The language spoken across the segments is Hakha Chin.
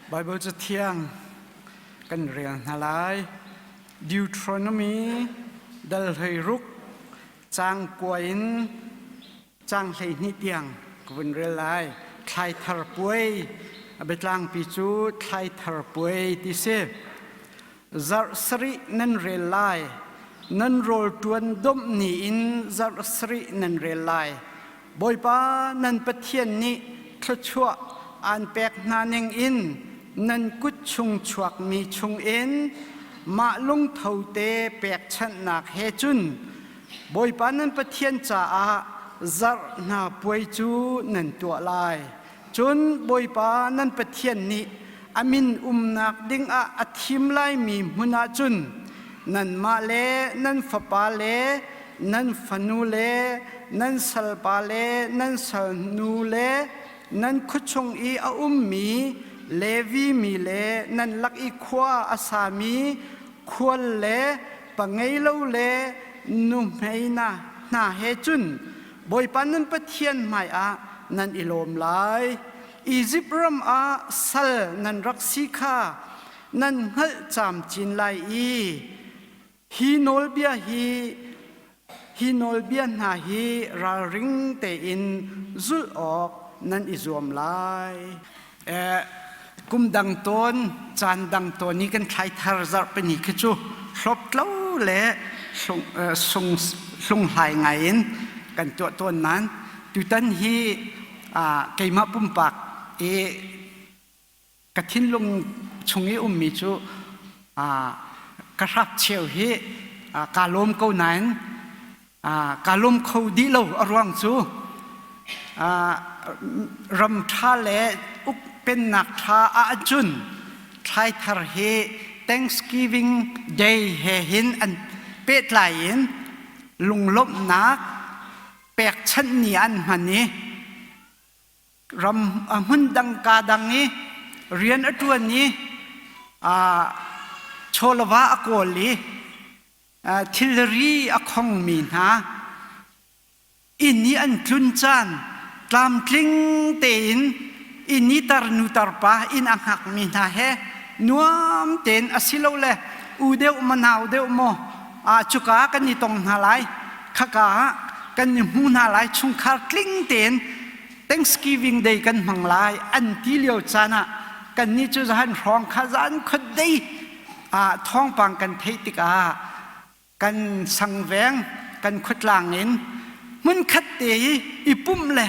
Baibal Cathiang kan rel hna lai. Deuteronomy dal 16 caang kua in caang 12 tiang ka vun rel lai. Thlaithar puai a biatlangpi cu thlaithar puai ti si. Zarh sarih nan rel lai. Nan rawl ṭuan domh ni in zarh sarih nan rel lai. Bawipa nan Pathian nih thluachuah aan pek hna ning in nan kut chung chuakmi chungin mah lungtho te pekchanhnak he cun Bawipa nan Pathian caah zarh hna puai cu nan tuah lai. Cun Bawipa nan Pathian nih a min umnak dingah a thim laimi hmun ah cun nanmah le nan fapa le nan fanu le nan salpa le nan salnu le nan khuachung i a ummi Levi mi le nan lak i khua a sami khual le pangeilo le nuhmei hna he cun Bawipa nan Pathian hmaiah nan i lawm lai. Izipt ram ah sal nan rak si kha nan hngalh camcin lai i hi nawlbia hi hi nawlbia hna hi ralring tein zulh awk nan i zuam lai. Kum dang tawn caan dang tawn i kan thlai thar zarhpini khi cu hlawptlo le hlunghlai ngai in kan tuah tawn nain tutan hi keimah pumpak i ka thinlung chung i ummi cu ka hrap cheu hi kaa lawm ko nain kaa lawm kho dih lo. A ruang cu ram ṭha le ukpennak ṭha ahcun thlaithar hi Thanksgiving Day he hin an pehtlai in lunglawmhnak pekchanh ni an hman i ram hmun dang ka dang i rian a ṭuan i chawlava a kawl i thilri a khongmi hna inn i an tlun caan tlamtling tein inn i tarnu tarpa inn a hngakmi hna he nuam tein asilole u deuh maw nau deuh maw cuka kan i tong hna lai, khaka ah kan i hmu hna lai, chungkhar tling tein Thanksgiving Day kan hmang lai an ti lio caan ah kannih cu zahan hrawng kha zan khuat dei thawngpang kan theih tikah kan sangveng kan khuatlang in hmunkhat te i i pumh le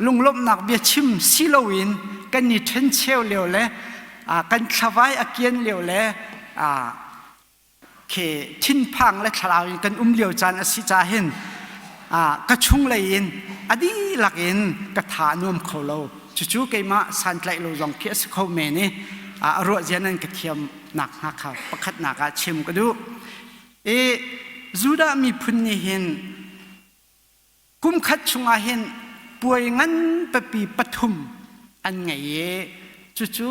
lunglawmhnak biachim si loin kan i ṭhencheu lio le kan thlavai a kian lio le khi thinphang le thlarau in kan um lio caan a si ca hin ka chunglei in a dihlak in ka tha a nuam kho lo. Cucu keimah santlaih lo zong khi a si kho men i a ruah zia nan ka thiam nak hnga kha pakhatnak ah chim ka duh. I Judah miphun nih hin Kumkhat chungah hin puai ngan pipi pathum an ngei i cucu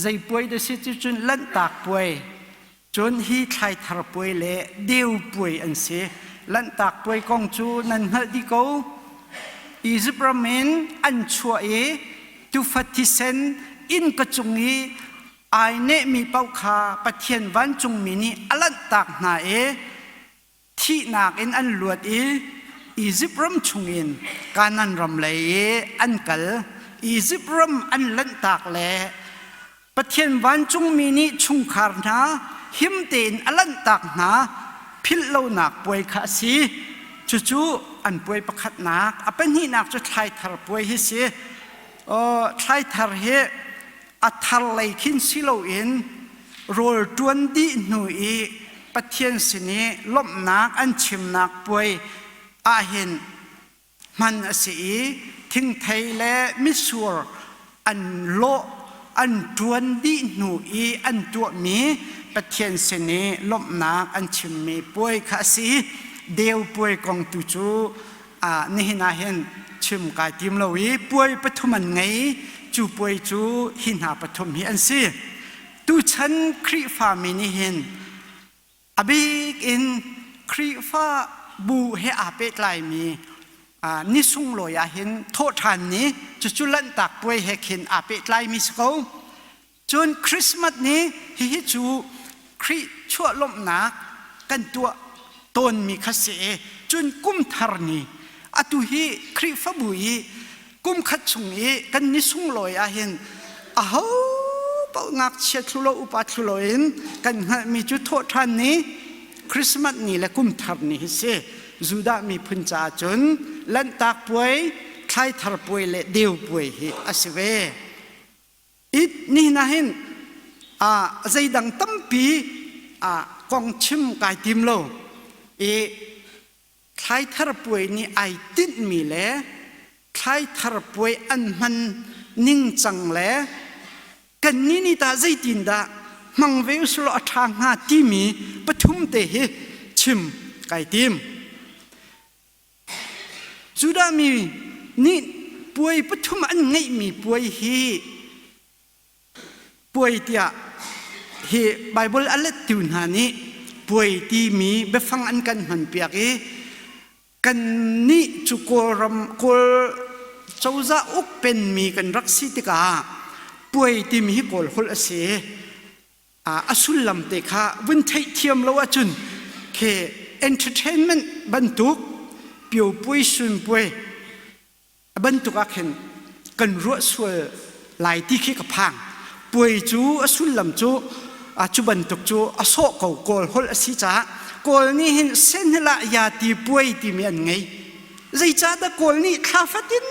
zei puai dah si cucun Lanhtak puai, cun hi Thlaithar puai le Deu puai an si. Lanhtak puai kong cu nan hngalh dih ko. Izipt ram in an chuah i tuufa thisen inn ka cung i ai nehmi paoh kha Pathian vancungmi nih a lanhtak hna i thihnak in an luat i Izipt ram chungin Kanaan ram lei i an kal. Izipt ram an lanhtak le Pathian vancungmi nih chungkhar hna him tein a lanhtak hna philhlonak puai kha a si. Cucu an puai pakhatnak. A pahnihnak cu thlaithar puai hi si. Thlaithar hi a thar lei khin si loin rawl ṭuan dih hnu i Pathian sin i lawmhnak an chimnak puai ahhin hman a si i thingthei le mitsur an lawh an ṭuan dih hnu i an tuahmi Pathian sin i lawmhnak an chimmi puai kha a si. Deu puai kong tu cu nihin ah hin chim kai tim lo i puai pathum an ngei. Cu puai cu hi hna pathum hi an si. Tuchan Khrihfa mi nih hin a bik in Khrihfa bu he aa pehtlaimi Ni sunglawi ah hin thawhṭhan ni cucu Lanhtak puai he khin aa pehtlaimi si ko. Cun Christmas ni hihi cu Khrih chuah lawmhnak kan tuah tawnmi kha si i cun kum thar ni atu hi Khrihfabu i kum khat chung i kan ni sunglawi ah hin aho paoh ngakchia thlu lo upa thlu lo in kan hngalhmi cu thawhṭhan ni Christmas ni le kum thar ni hi si. Judah miphun caah cun Lanhtak puai, Thlaithar puai le Deu puai hi a si ve. It nihin ah hin zeidang tampi kong chim kai tim lo i thlaithar puai nih ai tinhmi le thlaithar puai an hman ningcang le kannih nih tah zeitindah hmang ve usulaw a ṭha hnga timi pathum te hi chim kai tim. Judah mi nih puai pathum an ngeihmi puai hi puai tiah hi Baibal a lettu hna nih puai timi biafang an kan hmanpiak i kannih cu Kawlram Kawl cozah ukpenmi kan rak si tikah puai timi hi Kawl holh a si. A sullam te kha vun theihthiam lo ahcun khi entertainment bantuk pio puai sun puai bantuk ah khin kan ruah sual lai ti khi ka phang. Puai cu a sullam cu cu bantuk cu a sawh ko. Kawl holh a si caah Kawl nih hin senhla ya ti puai timi an ngei. Zeicahdah Kawl nih thla fatin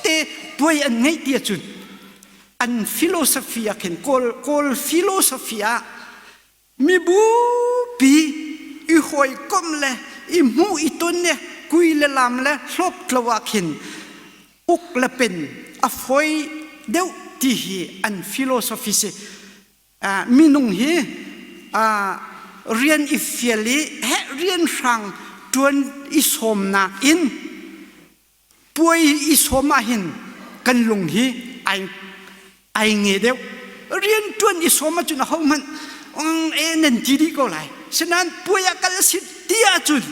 te puai an ngeih ti ahcun an philosophy ah khin Kawl Kawl philosophy ah Mibupi i hawikomh le i hmuh i ton le kui le lam le hlawptlo ah khin uk le pen a fawi deuh ti hi an philosophy si. Minung hi rian i fial i heh rian hrang ṭuan i sawmnak in Puai i sawm ahhin kan lung hi ai ai nge deuh. Rianṭuan i sawm ahcun ahohmanh e nan ti dih ko lai. Sinain puai ah kal a si ti ahcun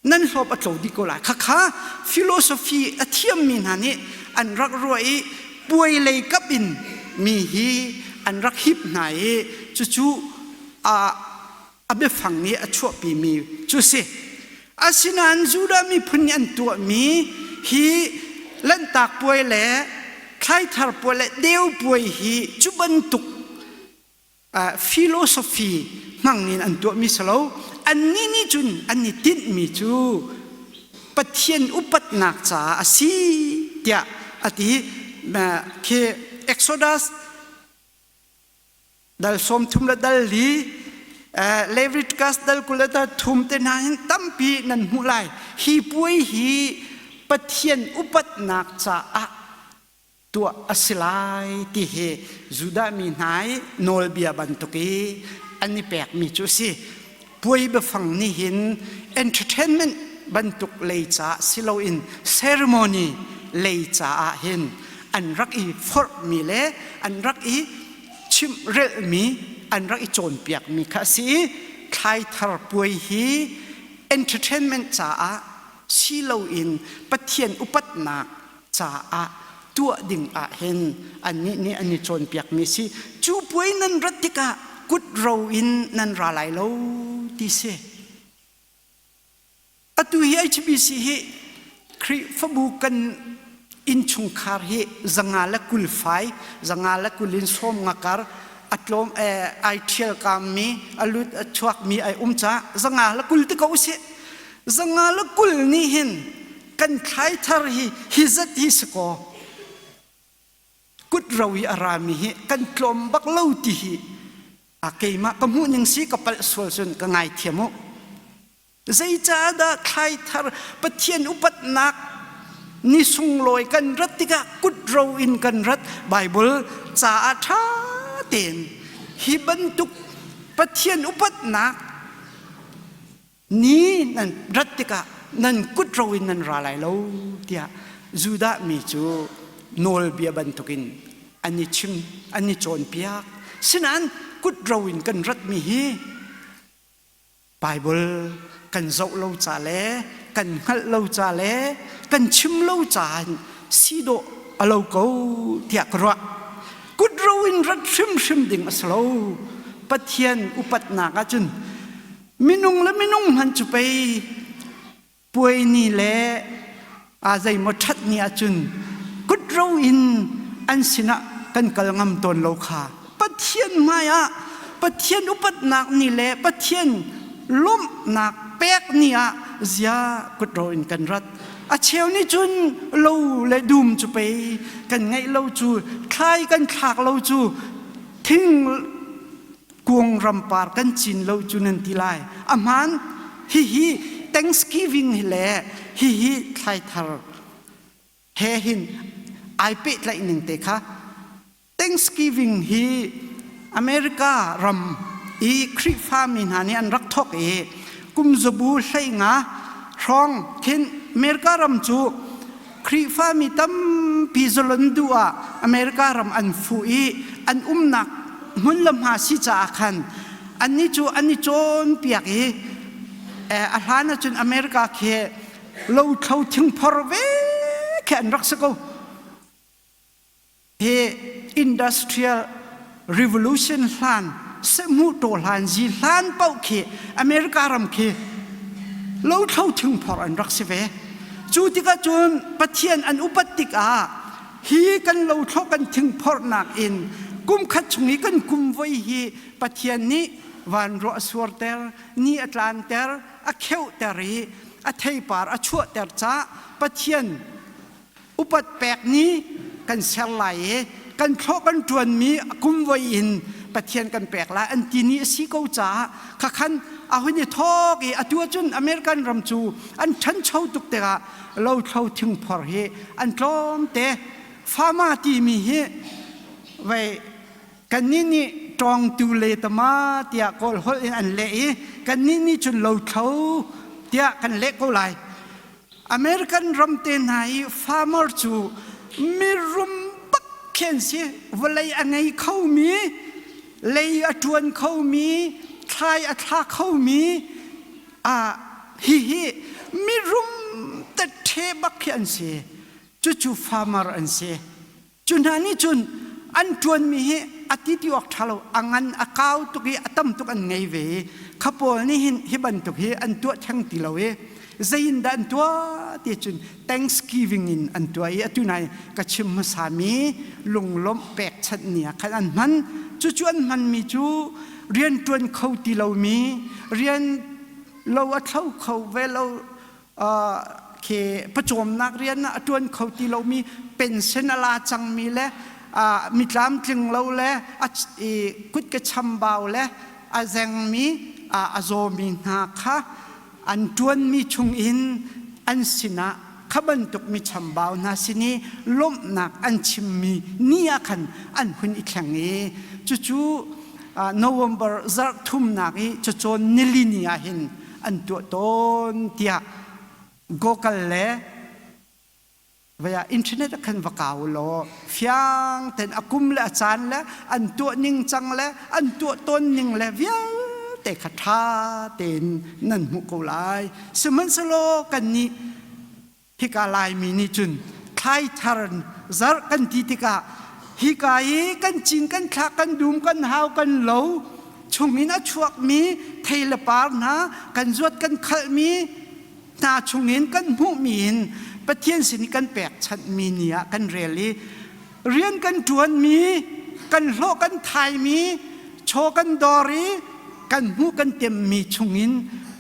nan hlawp a tlo dih ko lai. Khakha philosophy a thiammi hna nih an rak ruah i puai lei kap in mi hi an rak hip hna i cucu a a biafang nih a chuahpimi cu si. Asinain Judah miphun nih an tuahmi hi Lanhtak puai le Thlaithar puai le Deu puai hi cu bantuk philosophy hmang in an tuahmi si lo. Annih nih cun an i tinhmi cu Pathian upatnak caah a si tiah a ti. Khi Exodus dal 30 le dal li, Leviticus dal 20 le dal 3 te hna hin tampi nan hmuh lai. Hi puai hi Pathian upatnak caah tuah a si lai ti hi Judah mi hna i nawlbia bantuk i an i pekmi cu a si. Puai biafang nih hin entertainment bantuk lei caah si loin ceremony lei caah hin an rak i forhmi le an rak i chimhrelhmi, an rak i cawnpiakmi kha a si i thlaithar puai hi entertainment caah si loin Pathian upatnak caah tuah ding ah hin annih nih an i cawnpiakmi si. Cu puai nan rat tikah kut ro in nan ra lai lo ti si. Atu hi HBC hi Khrihfabu kan innchungkhar hi 120 fai, 120 in sawm nga kar a tlawm ai ṭhial kaammi a lut a chuakmi ai um caah 120 ti ko usih. 120 nih hin kan thlaithar hi hi zat hi si kaw kut ro i a rami hi kan tlawm bak lo ti hi a keimah ka hmuh ning si, ka palh sual cun ka ngaithiam u. Zeicahdah thlaithar Pathian upatnak ni sunglawi kan rat tikah kut ro in kan rat? Bible caah ṭha tein hi bantuk Pathian upatnak ni nan rat tikah nan kut ro in nan ra lai lo tiah Judah mi cu nawlbia bantukin an i chim, an i cawnpiak. Sinain kut ro in kan ratmi hi Baibal kan zoh lo ca le kan hngalh lo ca le kan chim lo caah si dawh a lo ko tiah ka ruah. Kutro in rat hrimhrim ding a si lo. Pathian upatnak ahcun minung le minung hmanh cu pei puai ni le a zeimaw ṭhat ni ahcun kutro in an sinah kan kal ngam tawn lo kha Pathian hmaiah Pathian upatnak ni le Pathian lawmhnak pek ni ah zia kutro in kan rat. A cheu nih cun lo le dum cu pei kan ngeih lo cu thlai kan thlak lo cu thing kuang rampar kan cin lo cu nan ti lai. A hmaan hihi Thanksgiving hi le hihi thlaithar he hin ai pehtlaih ning te kha Thanksgiving hi America ram i Khrihfami hna nih an rak thawk i kum zabu 15 hrawng khin America ram cu Khrihfami tampi zalon duh ah America ram an fuh i an umnak hmun le hma si caah khan annih cu an i cawnpiak i a hlan ahcun America khi lothlo thingphor ve khi an rak si ko. Hi industrial revolution hlan sehhmuh taw hlan zi hlan paoh khi America ram khi lothlo thingphor an rak si ve. Cu tikah cun Pathian an upat tikah hi kan lothlo kan thingphornak in kum khat chung i kan kum voi hi Pathian nih van ruah a surter, ni a tlanter, a kheuhter i a theipar a chuahter caah Pathian upat pek ni kan ser lai i kan thlawh kan ṭuanmi kum voi in Pathian kan pek lai an ti ni a si ko caah khakhan a hun i thawk i atu ahcun American ram cu an ṭhancho tuk tikah lothlo thingphor hi an tlawm te. Fama timi hi vei kannih nih ṭawngtu le tama tiah Kawl holh in an leh i kannih nih cun lothlo tiah kan leh ko lai. American ram te hna i farmer cu mirum bak khi an si. Vawlei a ngei khomi, lei a ṭuan khomi, thlai a thla khomi, ah hihi mirum tetṭhe bak khi an si. Cucu farmer an si. Cu hna nih cun an ṭuanmi hi a ti ti awk ṭha lo, a ngan a kau tuk i a tam tuk an ngei ve i kha pawl nih hin hi bantuk hi an tuah theng ti lo i zei in dah an tuah ti cun Thanksgiving in an tuah i atu nai ka chim hmasami lunglawmh pekchanh ni ah khan an hman. Cucu an hmanmi cu rian ṭuan kho ti lomi, rian lo a thlo kho ve lo khi pawcawmnak rian ah a ṭuan kho ti lomi pension a la cangmi le mi tlamtling lo le kut ke chambau le a zengmi a zawmi hna kha an ṭuanmi chungin an sinah kha bantuk mi chambau hna sin i lawmhnak an chimmi ni ah khan an hun i thleng i cucu November zarh thumnak i cacawn nili ni ah hin an tuah tawn tiah Google le vaya internet ah khan va kau law fiang ten a kum le a caan le an tuah ning cang le an tuah tawn ning le vialte kha ṭha tein nan hmuh ko lai. Sihmanhsehlaw kannih hika Laimi nih cun thlaithar zarh kan ti tikah hika i kan cin kan thlak kan dum kan hau kan lo chungin a chuakmi thei le par hna kan zuat kan khalhmi hna chungin kan hmuhmi in Pathian sin i kan pekchanhmi ni ah kan rel i rian kan ṭuanmi kan hlawh kan thaimi chaw kan dawr i kan hmuh kan temmi chungin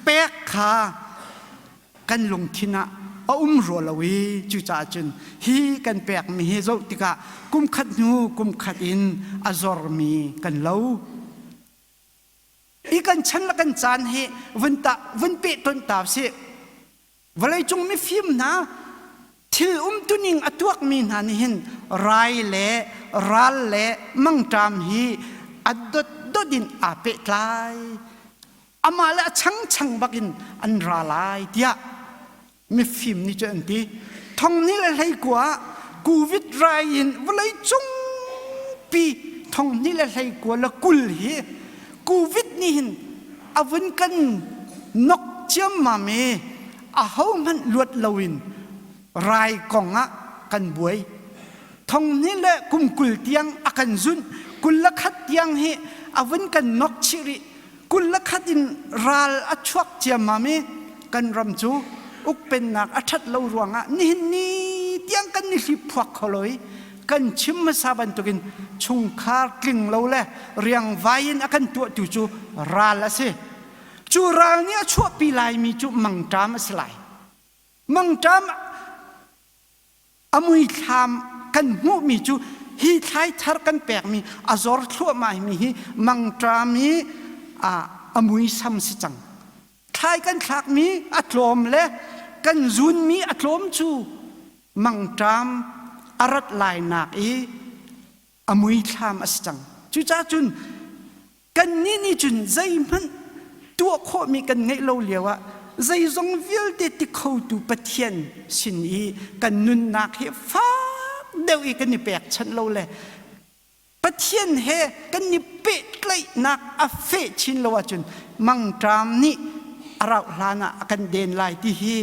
pek kha kan lungthin ah a um rua lo i cucaah cun hi kan pekmi hi zoh tikah kum khat hnu kum khat in a zormi kan lo. Hi kan chan le kan caan hi vun ta vun peh ton ta sih. Vawleicung mifim hna thil umtuning a tuakmi hna nih hin rai le ral le mangṭam hi a dotdot in aa pehtlai. Amah le a changchang bakin an ra lai tiah mifim nih cun an ti. Thong ni le 19 ah Covid rai in vawlei cungpi thong ni le 19 le 20 hi Covid nih hin a vun kan nok ciammam i. Ahohmanh luat loin rai kong ah kan buai. Thonghnih le kum 20 tiang a kan zunh. 21 tiang hi a vun kan nok chih rih. 21 in ral a chuak ciammam i kan ram cu ukpennak a ṭhat lo ruangah nihin ni tiang kan i hliphuak kho lo i kan chim hmasa bantukin chungkhar tling lo le riangvai in a kan tuahtu cu ral a si. Cu ral nih a chuahpi laimi cu mangṭam a si lai. Mangṭam a muithlam kan hmuhmi cu hi thlaithar kan pekmi a zor thluahmah mi hi mangṭam hi a muisam si cang. Thlai kan thlakmi a tlawm le kan zunmi a tlawm cu mangṭam a rat lainak i a muithlam a si cang. Cucaah cun kannih nih cun zeihmanh tuah khawhmi kan ngeih lo lioah zeizong vialte ti khotu Pathian sin i kan nunnak hi fak deuh i kan i pekchanh lo le Pathian he kan i pehtlaihnak a feh chin lo ahcun mangṭam nih a rauh hlan ah a kan den lai ti hi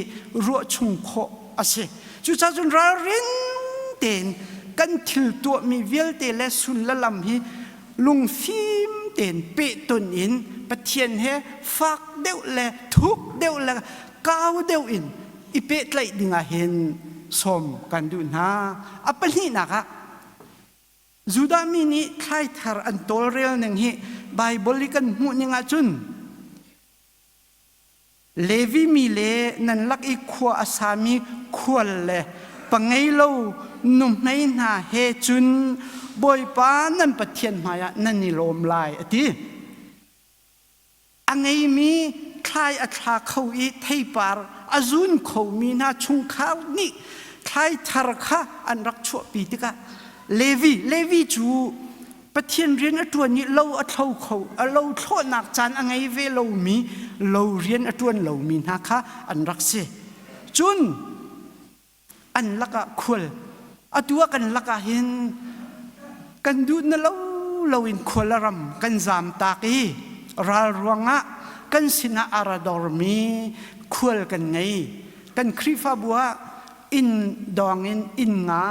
ruah chung khawh a si. Cucaah cun ralrin tein kan thil tuahmi vialte le sul le lam hi lungfim tein pehton in Pathian he fak deuh le thuk deuh le kau deuh in i pehtlaih dingah hin sawm kan duh hna. A pahnihnak ah Judah mi nih thlaithar an tawlrel ning hi Baibal i kan hmuh ning ahcun Levi mi le nan lak i khua a sami khual le pangeilo nuhmei hna he cun Bawipa nan Pathian hmaiah nan i lawm lai a ti. A ngeimi thlai a thla kho i theipar a zun khomi hna chungkhar nih thlai thar kha an rak chuahpi tikah Levi Levi cu Pathian rian a ṭuan i lo a thlo kho a lo thlawhnak caan a ngei ve lomi lo rian a ṭuan lomi hna kha an rak si. Cun an lakah khual atu ah kan lakah hin kan duh na lo loin khual a ram kan zaam tak i ral ruangah kan sinah a ra dormi khual kan ngei. Kan Khrihfabu ah inn dawng in inn nga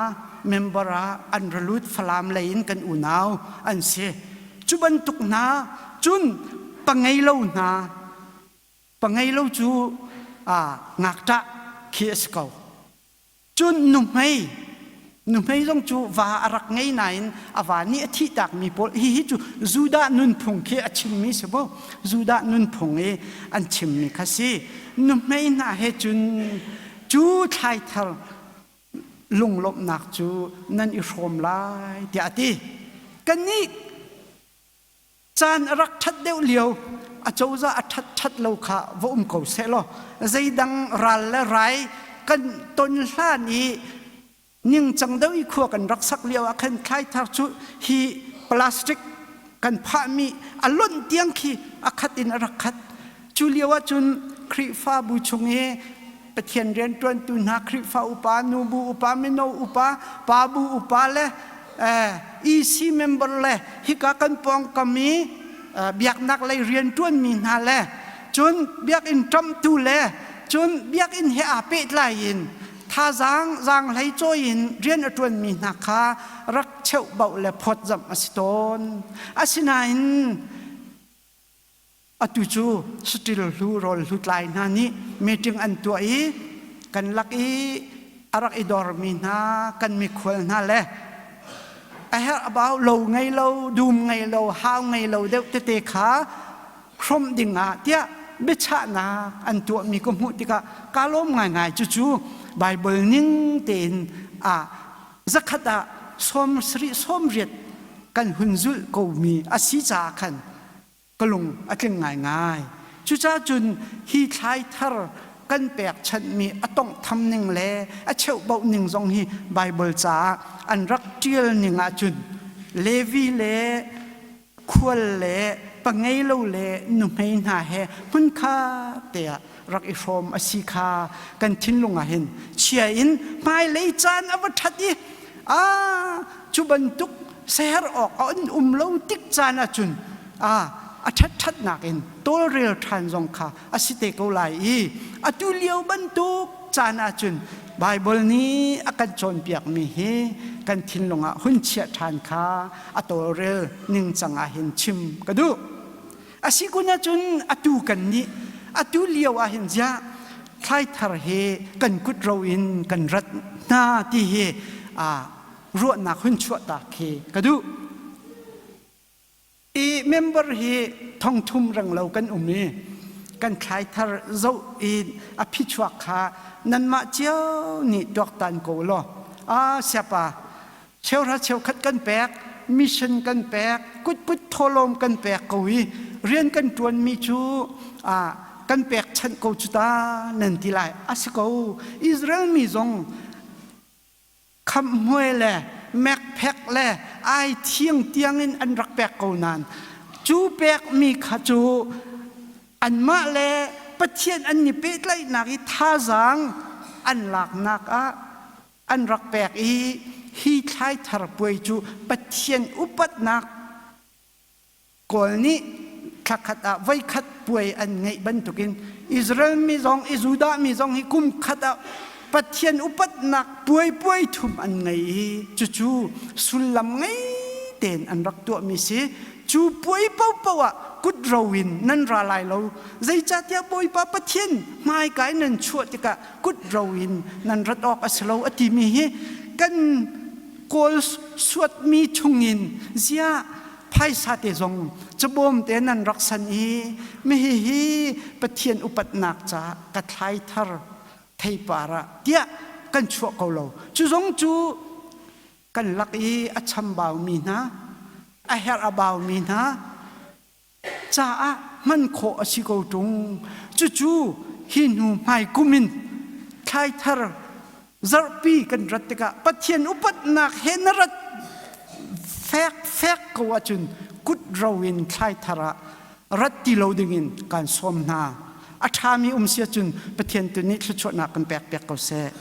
member ah an ra lut Falam lei in kan unau an si. Cu bantuk hna cun pangei lo hna pangei lo cu ngakṭah khi a si ko. Cun nuhmei nuhmei zong cu va a rak ngei nain a va nih a thihtakmi pawl hihi cu Judah nunphung khi a chimmi si bu Judah nunphung i an chimmi kha si. Nuhmei hna he cun cu thlaithar lunglawmhnak cu nan i hrawm lai tiah a ti. Kannih caan a rak ṭhat deuh lio a cozah a ṭhat ṭhat lo kha va um ko sehlaw zeidang ral le rai kan ton hlan i ningcang deuh i khua kan rak sak lio ah khan thlaithar cu hi plastic kan phahmi a lonh tiang khi a khat in a rak khat. Cu lio ah cun Khrihfabu chung i Pathian rianṭuantu hna Khrihfa upa, nubu upa, mino upa, pabu upa le EC member le hika kan pawngkam i biaknak lei rianṭuanmi hna le cun biakinn ṭamhtu le cun biakinn he aa pehtlai in thazaang zaanghlei cawi in rian a ṭuanmi hna kha rak cheuhbauh le phawtzamh a si tawn. Asinain atu cu saṭil hlu rawl hlu tlai hna nih meeting an tuah i kan lak i a rak i dormi hna kan mikhual hna le a herh abau lo ngei lo dum ngei lo hau ngei lo deuh tete kha hrawmh ding ah tiah biachahnak an tuahmi ka hmuh tikah kaa lawm ngaingai. Cucu Baibal ning tein a zakhat ah 70 80 kan hun zulh komi a si caah khan ka lung a tling ngaingai. Cucaah cun hi thlai thar kan pekchanhmi a tawnghtham ning le a cheuhbauh ning zong hi Baibal caah an rak ṭial ning ahcun Levi le khual le pangei lo le nuhmei hna he hmunkhat te ah rak i hrawm a si kha kan thinlung ah hin chia in hmailei caan a va ṭhat i a cu bantuk ser awk a um lo tik caan ahcun a. a ṭhatṭhatnak in tawlrel ṭhan zong kha a si te ko lai i atu lio bantuk caan ahcun Baibal nih a kan cawnpiakmi hi kan thinlung ah hun chiah ṭhan kha a tawlrel ningcang ah hin chim ka duh. A si kun ahcun atu kan nih atu lio ah hin ziah thlaithar hi kan kut ro in kan rat hna ti hi ruahnak hun chuahtak khi ka duh. I member hi thongthum reng lo kan um i kan thlaithar zoh i a phichuak kha nanmah cio nih tuaktan ko law a siapa cheuhra cheukhat kan pek mission kan pek kutkut thawlawm kan pek ko i rian kan ṭuanmi cu kan pekchanh ko cu ta nan ti lai a si ko. Israel mi zong khamhmuai le mekphek le ai thiang tiangin an rak pek ko nain cu pekmi kha cu anmah le Pathian an i pehtlaihnak i thazaang an laknak ah an rak pek i hi thlaithar puai cu Pathian upatnak Kawl nih thlakhat ah voikhat puai an ngeih bantukin Israel mi zong i Judah mi zong hi kum khat ah Pathian upatnak puai puai thum an ngei i cucu sullam ngei tein an rak tuahmi si. Cu puai paohpaoh ah kut ro in nan ra lai lo, zeicahtiah Bawipa Pathian hmaika in nan chuah tikah kut ro in nan rat awk a si lo a timi hi kan Kawl suatmi chungin ziah phaisa te zong cabawm te nan rak san i mihi hi Pathian upatnak caah ka thlai thar theipar ah tiah kan chuah ko lo. Cu zong cu kan lak i a chambaumi hna, a herh a baumi hna caah hman khawh a si ko ṭung. Cucu hi hnu hmai kum in thlaithar zarhpi kan rat tikah Pathian upatnak he na rat fek fek ko ahcun kut ro in thlaithar ah rat ti lo dingin kaan sawm hna. A ṭhami um si ahcun Pathian tu nih thluachuahnak kan pek piak ko seh.